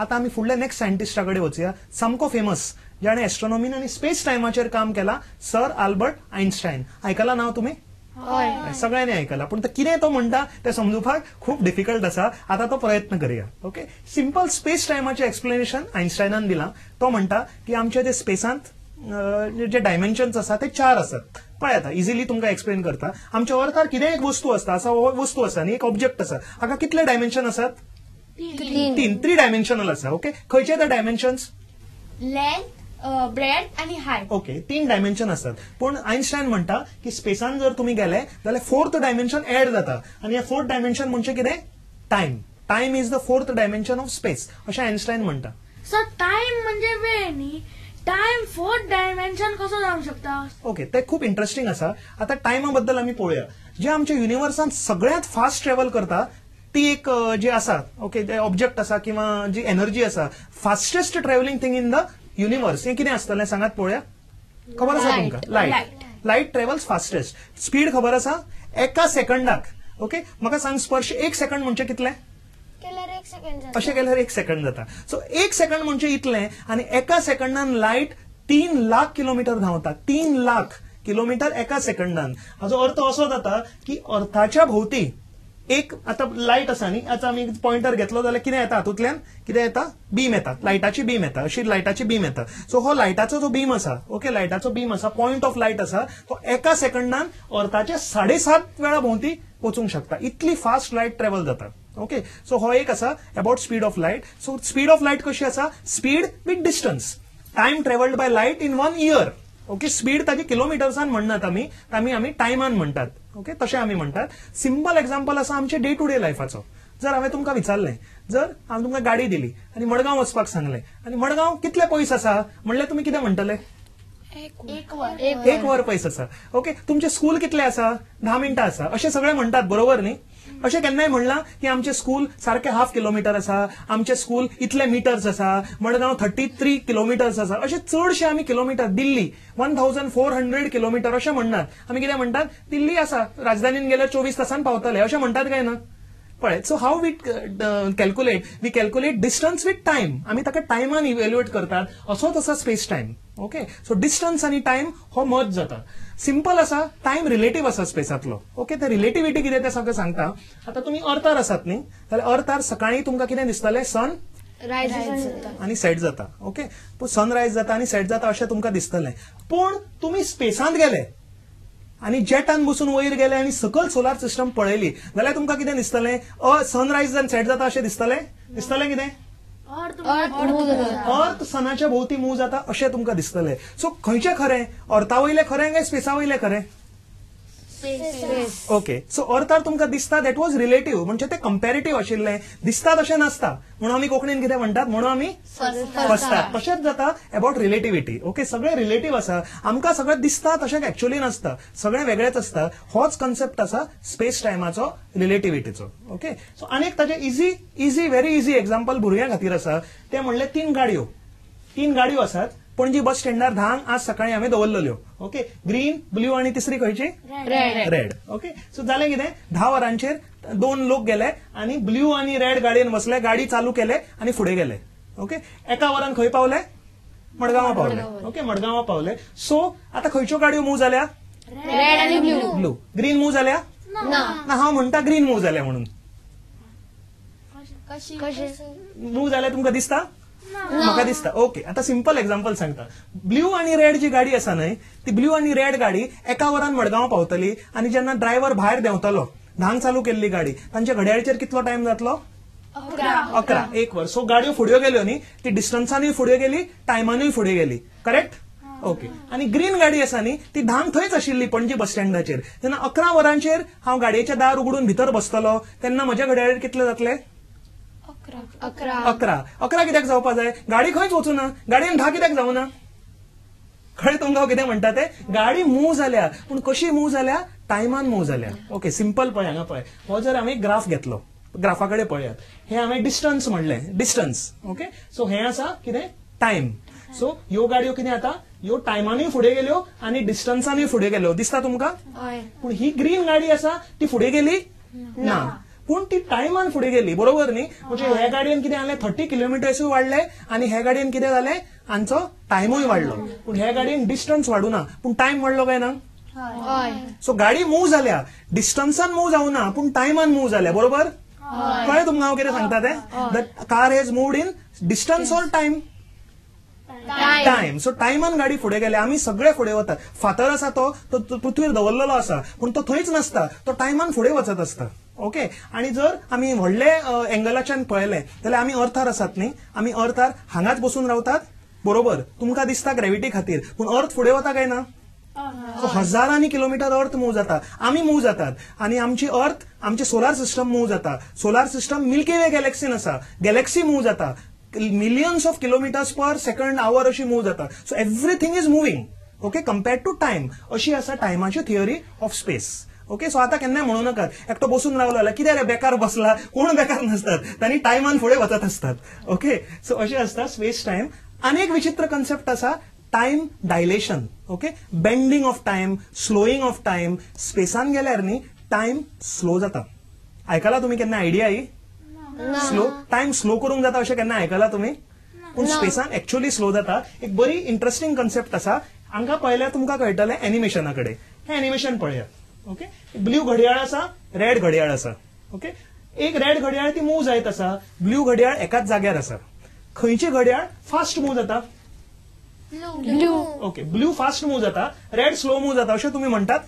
आता आमी फुडल्या नेक्स्ट सायंटिस्टा कडेन वचया, सामको फेमस, जाणे एस्ट्रॉनॉमीन आनी स्पेस टायमाचेर काम केला, सर आल्बर्ट आइन्स्टायन. आयकला नाव तुमी? सगळ्यांनी आयकला, पूण कितें तो म्हणटा तें समजुपाक खूब डिफिकल्ट आसा. आतां तो प्रयत्न करूया. ओके, सिंपल स्पेस टायमाचें एक्सप्लेनेशन आइन्स्टायनान दिलां. तो म्हणटा की आमच्या जे स्पेसांत जे डायमेन्शन्स आसा ते 4 आसात. पळय आतां इझिली तुमकां एक्सप्लेन करता. आमच्या अर्थार कितें एक वस्तू आसता, असा हो वस्तू आसा न्ही, एक ऑब्जेक्ट आसा, हाका कितले डायमेन्शन आसात? 3. 3 डायमेन्शनल आसा. ओके, खंयचे ते डायमेन्शन्स? लेंथ, ब्रेड्थ आनी हायट. ओके, 3 डायमेन्शन आसात. पूण आइन्स्टायन म्हणटा की स्पेसान जर तुमी गेले जाल्यार 4th dimension add जाता, आनी हे 4th dimension म्हणजे कितें? Time. Time is the 4th dimension of space, अशें आइन्स्टायन म्हणटा. सर टायम म्हणजे वेळ न्ही, टायम 4th dimension कसो जावंक शकता? ओके, ते खूब इंटरेस्टिंग आसा. आतां टायमा बद्दल आमी पळोवया. जे आमच्या युनिवर्सान सगळ्यांत फास्ट ट्रॅव्हल करता ती एक जी आसा, ओके, जे ऑब्जेक्ट आसा किंवा जी एनर्जी आसा, fastest travelling thing in the universe, हें कितें आसतलें सांगात पळोवया? खबर आसा तुमकां? Light. Light travels fastest. Speed खबर आसा? एका सेकंडाक. ओके, म्हाका सांग स्पर्श, 1 सेकंड म्हणजे कितलें? अशें केल्यार 1 सेकंड जाता. सो 1 सेकंड म्हणजे इतलें, आनी एका सेकंडान लायट 3 लाख किलोमिटर धांवता. 3 लाख किलोमिटर एका सेकंडान. हाजो अर्थ असो जाता की अर्थाच्या भोवती एक आतां लायट आसा न्ही, आतां आमी पॉयंटर घेतलो जाल्यार कितें येता हातूंतल्यान? कितें येता? बीम येता, लायटाची बीम येता, अशी लायटाची बीम येता. सो हो लायटाचो जो बीम आसा, ओके, लायटाचो बीम आसा, पॉयंट ऑफ लायट आसा, तो एका सेकंडान अर्थाच्या 7.5 वेळा भोंवती वचूंक शकता. इतली फास्ट लायट ट्रॅव्हल जाता. ओके, सो हो एक आसा about speed of light. So speed of light कशी आसा? Speed with distance, time travelled by light in 1 year. Okay, speed ताजी किलोमिटर्सान म्हणनात आमी, आमी टायमान म्हणटात. ओके, तशें आमी म्हणटात. सिंपल एग्जाम्पल आसा आमचे डे टू डे लायफाचो. जर हांवें तुमकां विचारलें, जर हांवें तुमकां गाडी दिली आनी मडगांव वचपाक सांगलें, आनी मडगांव कितले पयस आसा म्हणल्यार तुमी कितें म्हणटले? 1 वर पयस आसा. ओके, तुमचें स्कूल कितलें आसा? 10 मिनटां आसा, अशें सगळे म्हणटात, बरोबर न्ही? अशें केन्नाय म्हणलां की आमचें स्कूल सारकें 1/2 किलोमिटर आसा, आमचें स्कूल इतले मिटर्स आसा, मडगांव 33 किलोमिटर्स आसा, अशें चडशे आमी किलोमिटर, दिल्ली 1400 किलोमिटर अशें म्हणनात. आमी कितें म्हणटात? दिल्ली आसा, राजधानीन गेल्यार 24 तासान पावतले, अशें म्हणटात काय ना? पळय, so how we calculate? We calculate distance with time. आमी ताका टायमान इव्हॅल्युएट करतात. असोच आसा space time. Okay, so distance आनी टायम हो मर्ज जाता. सिंपल आसा, टायम रिलेटीव आसा स्पेसांतलो. ओके, ते रिलेटिविटी कितें तें सगळें सांगता. आतां तुमी अर्थार आसात न्ही, जाल्यार अर्थार सकाळीं तुमकां कितें दिसतलें? सन आनी सेट जाता. ओके, सनरायज जाता आनी सेट जाता अशें तुमकां दिसतलें. पूण तुमी स्पेसांत गेले आनी जेटान बसून वयर गेले आनी सकल सोलार सिस्टम पळयली जाल्यार तुमकां कितें दिसतलें? सनरायज आनी सेट जाता अशें दिसतलें? दिसतलें कितें? अर्थ सनाच्या भोवती मूव जाता अशें तुमकां दिसतलें. सो खंयचें खरें? अर्था वयलें खरें काय स्पेसा वयलें खरें? ओके, सो अर्थार तुमकां दिसता that was relative, म्हणजे ते कंपॅरेटिव्ह आशिल्लें, दिसता तशें नासता, म्हणून आमी कोंकणीन कितें म्हणटात? म्हणून आमी फसतात. तशेंच जाता अबाउट रिलेटिव्हिटी. ओके, सगळें रिलेटिव्ह आसा, आमकां सगळें दिसता तशें एक्च्युअली नासता, सगळें वेगळेंच आसता. होच कन्सेप्ट आसा स्पेस टायमाचो, रिलेटिव्हिटीचो. ओके, सो आनीक ताजें easy easy very easy example भुरग्यां खातीर आसा, तें म्हणलें 3 गाडयो. 3 गाडयो आसात पणजी बस स्टँडार 10 आज सकाळी हांवें दवरलेल्यो. ओके, ग्रीन, ब्ल्यू आनी तिसरी खंयची? रेड. ओके, सो जालें कितें? 10 वरांचेर 2 लोक गेले आनी ब्ल्यू आनी रेड गाडयेन बसले, गाडी चालू केले आनी फुडें गेले. ओके, एका वरान खंय पावले? मडगांवां पावले. ओके, मडगांवां पावले. सो आतां खंयच्यो गाडयो मूव जाल्या? रेड आनी ब्ल्यू. ब्लू. ग्रीन मूव जाल्या ना? हांव म्हणटा ग्रीन मूव जाल्या म्हणून. मूव जाल्या तुमकां दिसता? म्हाका दिसता. ओके, आतां सिंपल एग्जाम्पल सांगता. ब्ल्यू आनी रेड जी गाडी आसा न्हय, ती ब्ल्यू आनी रेड गाडी एका वरान मडगांव पावतली, आनी जेन्ना ड्रायव्हर भायर देंवतलो, 10 चालू केल्ली गाडी, तांच्या घड्याळीचेर कितलो टायम जातलो? 11, 1 वर. सो गाडयो फुड्यो गेल्यो न्ही, ती डिस्टन्सानूय फुडें गेली, टायमानूय फुडें गेली. करेक्ट? ओके. आनी ग्रीन गाडी आसा न्ही, ती 10 थंयच आशिल्ली पणजी बस स्टँडाचेर. तेन्ना 11 वरांचेर हांव गाडयेचें दार उगडून भितर बसतलो, तेन्ना म्हज्या घड्याळीर कितले जातले? 11. 11 कित्याक जावपा जाय? गाडी खंयच वचूना, गाडयेन 10 कित्याक जावना? कळ्ळें तुमकां हांव कितें म्हणटा तें? गाडी मूव जाल्या, पूण कशी मूव जाल्या? टायमान मूव जाल्या. ओके, सिंपल पळय, हांगा पळय, हो जर हांवें ग्राफ घेतलो, ग्राफा कडेन पळयात, हें हांवें डिस्टन्स म्हणलें, डिस्टन्स. ओके, सो हें आसा कितें? टायम. सो ह्यो गाडयो कितें जाता? ह्यो टायमानूय फुडें गेल्यो आनी डिस्टन्सानूय फुडें गेल्यो, दिसता तुमकां? पूण ही ग्रीन गाडी आसा ती फुडें गेली ना. पूण ती टायमान फुडें गेली, बरोबर न्ही? म्हणजे हे गाडयेन कितें जालें, 30 किलोमिटर्सूय वाडले आनी हे गाडयेन कितें जालें, हांचो टायमूय वाडलो. पूण हे गाडयेन डिस्टन्स वाडूना, पूण टायम वाडलो काय ना? सो गाडी मूव जाल्या, डिस्टन्सान मूव जावना पूण टायमान मूव जाल्या, बरोबर? कळ्ळें तुमकां हांव कितें सांगता तें? The car has moved in distance or time? Time. So टायमान गाडी फुडें गेली, आमी सगळे फुडें वतात. फातर आसा तो पृथ्वीर दवरलेलो आसा, पूण तो थंयच नासता, तो टायमान फुडें वचत आसता. ओके, आनी जर आमी व्हडले एंगलाच्यान पळयलें जाल्यार आमी अर्थार आसात न्ही, आमी अर्थार हांगाच बसून रावतात, बरोबर? तुमकां दिसता ग्रेविटी खातीर, पूण अर्थ फुडें वता काय ना? सो हजारांनी किलोमिटर अर्थ मूव जाता, आमी मूव जातात आनी आमची अर्थ, आमचे सोलार सिस्टम मूव जाता. सोलार सिस्टम मिल्की वे गॅलेक्सीन आसा, गॅलेक्सी मूव जाता, millions of kilometres per second hour अशी मूव जाता. So everything is moving, okay, compared to time. अशी आसा टायमाची theory of space. Okay, so आतां केन्नाय म्हणू नाकात एकटो बसून रावलो जाल्यार कितें रे बेकार बसला, कोण बेकार नासतात, तांणी टायमान फुडें वचत आसतात. ओके, सो अशें आसता स्पेस टायम. आनी एक विचित्र कन्सेप्ट आसा, time dilation. Okay, bending of time, slowing of time. स्पेसान गेल्यार न्ही टायम स्लो जाता. आयकला तुमी केन्ना आयडिया ही? स्लो टायम स्लो करूंक जाता अशें केन्ना आयकला तुमी? पूण स्पेसान एक्च्युअली स्लो जाता. एक बरी इंट्रस्टिंग कन्सेप्ट आसा, हांकां पळयल्यार तुमकां कळटलें एनिमेशना कडेन. हें एनिमेशन पळयात. ओके, ब्ल्यू घडयाळ आसा, रेड घडयाळ आसा. ओके, एक रेड घडयाळ ती मूव जायत आसा, ब्ल्यू घडयाळ एकाच जाग्यार आसा. खंयची घडयाळ फास्ट मूव जाता? Blue. Okay, blue fast move जाता, रेड स्लो मूव जाता अशें तुमी म्हणटात,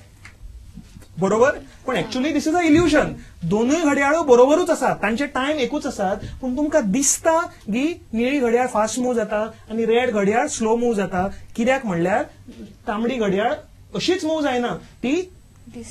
बरोबर? पण actually this is a illusion. दोनूय घडयाळो बरोबरूच आसात, तांचे टायम एकूच आसात, पूण तुमकां दिसता की निळी घडयाळ फास्ट मूव जाता आनी रेड घडयाळ स्लो मूव जाता. कित्याक म्हणल्यार तांबडी घडयाळ अशीच मूव जायना, ती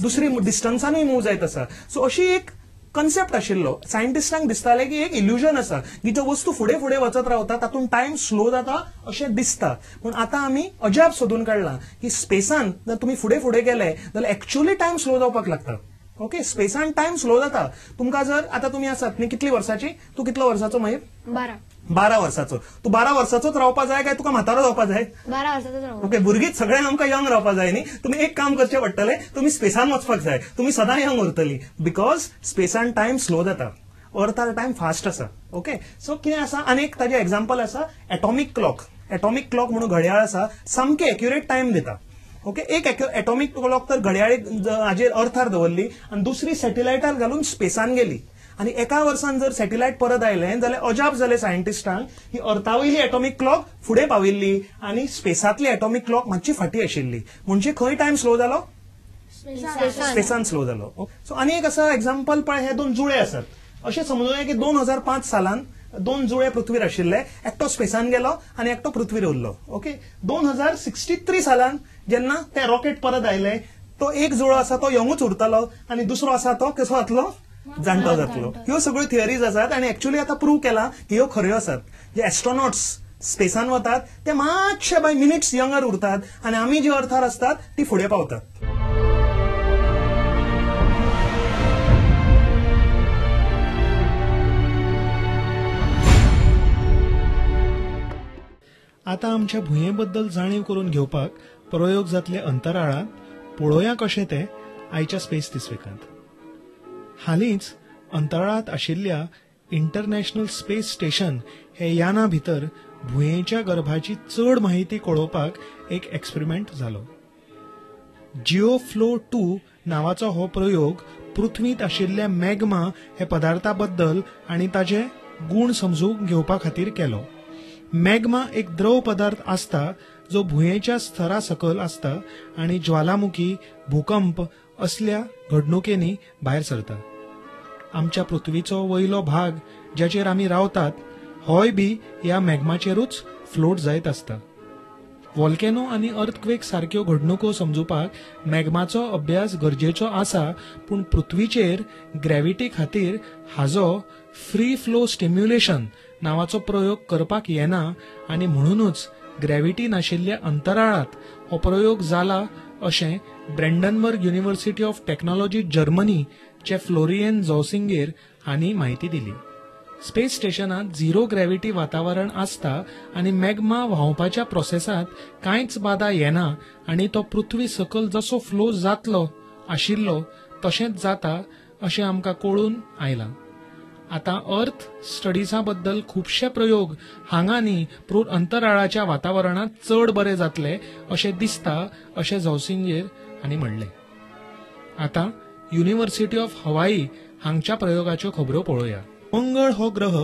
दुसरी डिस्टन्सानूय मूव जायत आसा. सो अशी एक कन्सेप्ट आशिल्लो, सायंटिस्टांक दिसतालें की एक इल्युजन आसा की ज्यो वस्तू फुडें फुडें वचत रावता तातूंत टायम स्लो जाता अशें दिसता. पूण आतां आमी अजाप सोदून काडलां की स्पेसान जर तुमी फुडें फुडें गेले जाल्यार एक्च्युअली टायम स्लो जावपाक लागता. ओके, स्पेसान टायम स्लो जाता. तुमकां जर आतां तुमी आसात न्ही, कितली वर्साची तूं? कितलो वर्साचो मागीर? 12 वर्साचो. तूं 12 वर्साचोच रावपा जाय काय तुका म्हातारो जावपा जाय? 12 वर्साचोच रावपा. ओके, भुरगींच सगळ्यांक आमकां यंग रावपा जाय न्ही. तुमी एक काम करचें पडटलें, तुमी स्पेसान वचपाक जाय, तुमी सदां यंग उरतली, because स्पेसान टायम स्लो जाता, अर्थार टायम फास्ट आसा. ओके, सो कितें आसा, आनी एक ताजें एग्जाम्पल आसा एटॉमीक क्लॉक. एटॉमीक क्लॉक म्हणून घडयाळ आसा, सामकें एक्युरेट टायम दिता. ओके, एक एटॉमीक क्लॉक तर घडयाळीक हाजेर अर्थार दवरली आनी दुसरी सॅटेलायटार घालून स्पेसान गेली, आनी एका वर्सान जर सॅटेलायट परत आयलें जाल्यार अजाप जालें सायंटिस्टांक की अर्थावयली एटॉमीक क्लॉक फुडें पाविल्ली आनी स्पेसांतली एटॉमीक क्लॉक मातशी फाटीं आशिल्ली. म्हणजे खंय टायम स्लो जालो? स्पेसान स्लो जालो. सो आनी एक आसा एग्जाम्पल पळय, हे दोन जुळे आसात. अशें समजुया की 2005 सालान दोन जुळे पृथ्वीर आशिल्ले, एकटो स्पेसान गेलो आनी एकटो पृथ्वीर उरलो. ओके, 2063 सालान जेन्ना ते रॉकेट परत आयले, तो एक जुळो आसा तो यंगूच उरतलो आनी दुसरो आसा तो कसो जातलो? जाणटो जातलो. ह्यो सगळ्यो थियरीज आसात आनी एक्च्युअली आतां प्रूव केलां की ह्यो खऱ्यो आसात. जे एस्ट्रॉनॉट्स स्पेसान वतात ते मातशे बाय मिनिट्स यंगर उरतात आनी आमी जे अर्थार आसतात ती फुडें पावतात. आतां आमच्या भुंयेबद्दल जाणीव करून घेवपाक प्रयोग जातले अंतराळांत, पळोवया कशें तें आयच्या स्पेस this विकांत. हालींच अंतराळांत आशिल्ल्या इंटरनॅशनल स्पेस स्टेशन हे याना भितर भुंयेच्या गर्भाची चड माहिती कळोवपाक एक एक्सपेरिमेंट जालो. जिओफ्लो 2 नांवाचो हो प्रयोग पृथ्वींत आशिल्ल्या मॅग्मा हे पदार्था बद्दल आनी ताचे गूण समजून घेवपा खातीर केलो. मॅग्मा एक द्रव पदार्थ आसता जो भुंयेच्या स्तरा सकयल आसता आनी ज्वालामुखी, भूकंप असल्या घडणुकेंनी भायर सरता. आमच्या पृथ्वीचो वयलो भाग ज्याचेर आमी रावतात होय बी ह्या मॅग्माचेरूच फ्लोट जायत आसता. वॉल्केनो आनी अर्थक्वेक सारक्यो घडणुको समजुपाक मॅग्माचो अभ्यास गरजेचो आसा, पूण पृथ्वीचेर ग्रॅविटी खातीर हाजो फ्री फ्लो स्टिम्युलेशन नांवाचो प्रयोग करपाक येना आनी म्हणूनच ग्रॅविटी नाशिल्ल्या अंतराळांत हो प्रयोग जाला अशें ब्रँडनबर्ग युनिव्हर्सिटी ऑफ टेक्नॉलॉजी जर्मनीचे फ्लोरियन झॉसिंगेर हांणी म्हायती दिली. स्पेस स्टेशनांत झिरो ग्रॅविटी वातावरण आसता आनी मॅग्मा व्हांवपाच्या प्रोसेसांत कांयच बादा येना आनी तो पृथ्वी सकयल जसो फ्लो जातलो आशिल्लो तशेंच जाता अशें आमकां कळून आयलां. आतां अर्थ स्टडिजा बद्दल खुबशे प्रयोग हांगा न्ही पूण अंतराळाच्या वातावरणांत चड बरे जातले अशें दिसता अशें झौसिंजेर हांणी म्हणलें. आतां युनिव्हर्सिटी ऑफ हवाई हांगच्या प्रयोगाच्यो खबरो पळोवया. मंगळ हो ग्रह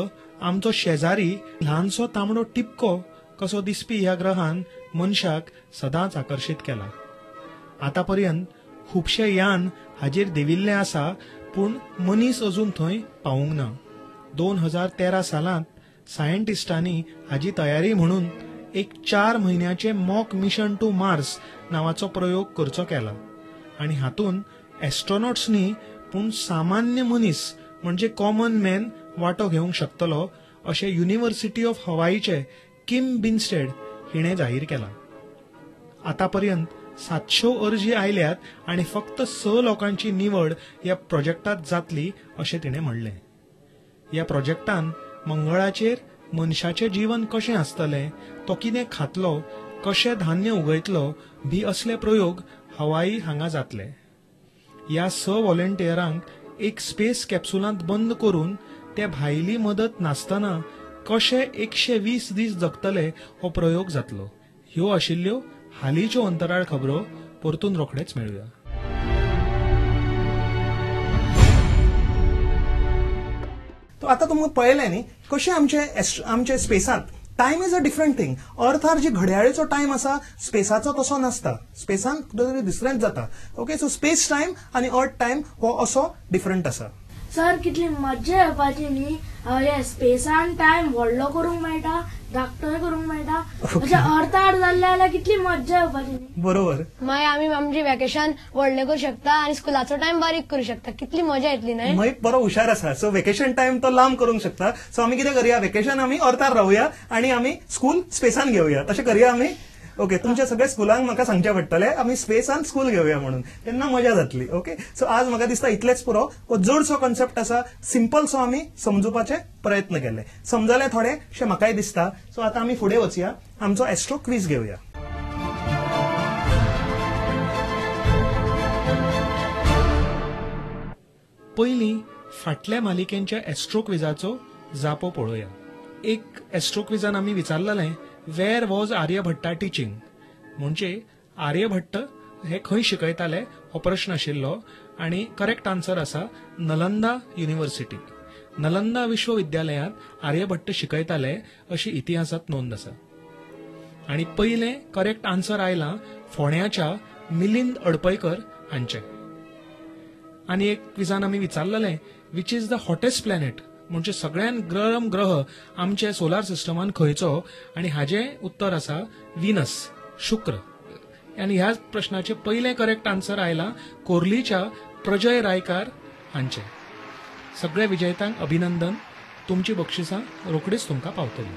आमचो शेजारी ल्हानसो तांबडो टिपको कसो दिसपी ह्या ग्रहान मनशाक सदांच आकर्शीत केला. आतापर्यंत खुबशे यान हाजेर देविल्लें आसा पूण मनीस अजून थंय पावूंक ना. 2013 सालांत सायंटिस्टांनी हाजी तयारी म्हणून एक 4 म्हयन्याचे मॉक मिशन टू मार्स नांवाचो प्रयोग करचो केला आनी हातूंत एस्ट्रोनॉट्स न्ही पूण सामान्य मनीस म्हणजे कॉमन मॅन वांटो घेवंक शकतलो अशें युनिव्हर्सिटी ऑफ हवाईचे किम बिन्स्टेड हिणें जाहीर केलां. आतापर्यंत 700 अर्जी आयल्यात आनी फक्त 6 लोकांची निवड ह्या प्रोजेक्टात जातली अशें तिणें म्हणलें. ह्या प्रोजेक्टान मंगळाचेर मनशाचें जीवन कशें आसतलें, तो कितें खातलो, कशें धान्य उगयतलो बी असले प्रयोग हवाई हांगा जातले. ह्या 6 व्हॉलंटियरांक एक स्पेस कॅप्सुलांत बंद करून ते भायली मदत नासतना कशे 120 दीस जगतले हो प्रयोग जातलो. ह्यो आशिल्ल्यो हालींच्यो अंतराळ खबरो. परतून रोखडेच मेळुया. तो आतां तुमकां पळयलें न्ही कशें आमचे स्पेसांत time is a different thing. अर्थार जी घड्याळीचो टायम आसा स्पेसाचो तसो नासता, स्पेसान तरी दुसरेंच जाता. ओके, सो स्पेस टायम आनी अर्थ टायम हो असो डिफरंट आसा. सर कितली मज्जा येवपाची न्ही, स्पेसान टायम व्हडलो करूंक मेळटा, धाकटोय करूंक मेळटा, अशें अर्थार जाल्लें जाल्यार कितली मज्जा येवपाची न्ही. बरोबर, मागीर आमी आमची वेकेशन व्हडलें करूं शकता आनी स्कुलाचो टायम बारीक करूं शकता. कितली मजा येतली न्हय. मागीर बरो हुशार आसा. सो वेकेशन टायम तो लांब करूंक शकता. सो आमी कितें करया, वेकेशन आमी अर्थार रावया आनी आमी स्कूल स्पेसान घेवया. तशें करया आमी. ओके, तुमच्या सगळ्या स्कुलांक म्हाका सांगचें पडटलें आमी स्पेसान स्कूल घेवया म्हणून, तेन्ना मजा जातली. ओके, सो आज म्हाका दिसता इतलेंच पुरो. हो जडसो कॉन्सेप्ट आसा, सिंपलसो आमी समजुपाचे प्रयत्न केले, समजले थोडे अशें म्हाकाय दिसता. सो आतां आमी फुडें वचया, आमचो एस्ट्रो क्वीज घेवया. पयलीं फाटल्या मालिकेंच्या एस्ट्रो क्विजाचो जापो पळोवया. एक एस्ट्रो क्विजान आमी विचारलें वेर वॉज आर्यभट्टा टिचींग, म्हणजे आर्यभट्ट हे खंय शिकयताले हो प्रश्न आशिल्लो आनी करेक्ट आन्सर आसा नलंदा युनिव्हर्सिटी. नलंदा विश्वविद्यालयांत आर्यभट्ट शिकयताले अशी इतिहासांत नोंद आसा. आनी पयलें करेक्ट आन्सर आयलां फोंड्याच्या मिलिंद अडपयकर हांचें. आनी एक क्विजान आमी विचारलें which is the hottest planet, म्हणजे सगळ्यान गरम ग्रह आमचे सोलार सिस्टमान खंयचो, आनी हाजें उत्तर आसा विनस, शुक्र. आनी ह्या प्रश्नाचें पयलें करेक्ट आन्सर आयलां कोर्लीच्या प्रजय रायकार हांचें. सगळ्या विजयतांक अभिनंदन, तुमची बक्षिसां रोखडीच तुमकां पावतली.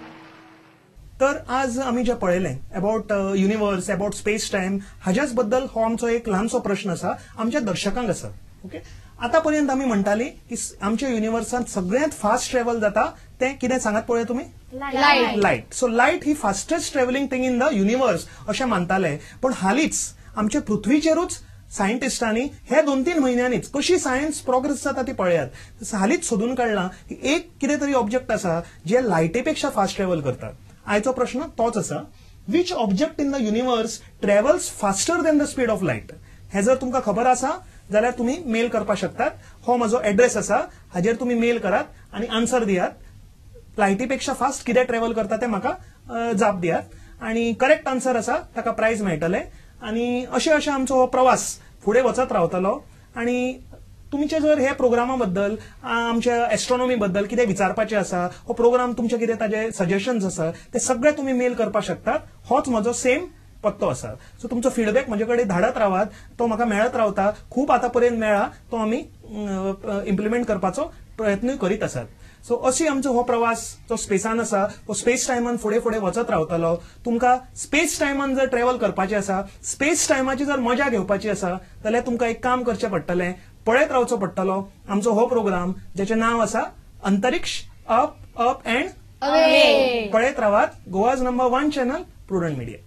तर आज आमी जें पळयलें about universe, about space time, हाज्याच बद्दल हो आमचो एक ल्हानसो प्रश्न आसा आमच्या दर्शकांक आसा. ओके, आतापर्यंत आमी म्हणटाली की आमच्या युनिवर्सांत सगळ्यांत फास्ट ट्रॅव्हल जाता तें कितें सांगात पळोवया तुमी, light. So light he fastest travelling thing in the universe अशें मानताले, पण हालींच आमच्या पृथ्वीचेरूच सायंटिस्टांनी हे 2-3 म्हयन्यांनीच कशी सायन्स प्रोग्रेस जाता ती पळयात, हालींच सोदून काडलां की एक कितें तरी ऑब्जेक्ट आसा जे लायटी पेक्षा फास्ट ट्रॅव्हल करता. आयचो प्रश्न तोच आसा, which object in the universe travels faster than the speed of light. हें जर तुमकां खबर आसा जाल्यार तुमी मेल करपाक शकतात. हो म्हजो एड्रेस आसा, हाजेर तुमी मेल करात आनी आन्सर दियात. लायटी पेक्षा फास्ट कितें ट्रॅव्हल करता तें म्हाका जाप दियात आनी करेक्ट आन्सर आसा ताका प्रायज मेळटलें. आनी अशें अशें आमचो हो प्रवास फुडें वचत रावतलो. आनी तुमचे जर हे प्रोग्रामा बद्दल, आमच्या एस्ट्रॉनॉमी बद्दल कितें विचारपाचें आसा, हो प्रोग्राम तुमचे कितें ताजे सजेशन्स आसा ते सगळे तुमी मेल करपाक शकतात. होच म्हजो सेम पत्तो आसा. सो तुमचो फिडबॅक म्हजे कडेन धाडत रावात, तो म्हाका मेळत रावता, खूब आतां पर्यंत मेळ्ळा, तो आमी इम्प्लिमेंट करपाचो प्रयत्नूय करीत आसात. सो अशी आमचो हो प्रवास जो स्पेसान आसा हो स्पेस टायमान फुडें फुडें वचत रावतलो. तुमकां स्पेस टायमान जर ट्रॅव्हल करपाचें आसा, स्पेस टायमाची जर मजा घेवपाची आसा जाल्यार तुमकां एक काम करचें पडटलें, पळयत रावचो पडटलो आमचो हो प्रोग्राम ज्याचें नांव आसा अंतरिक्ष अप अप अँड अवे. पळयत रावात Goa's number 1 channel Prudent Media.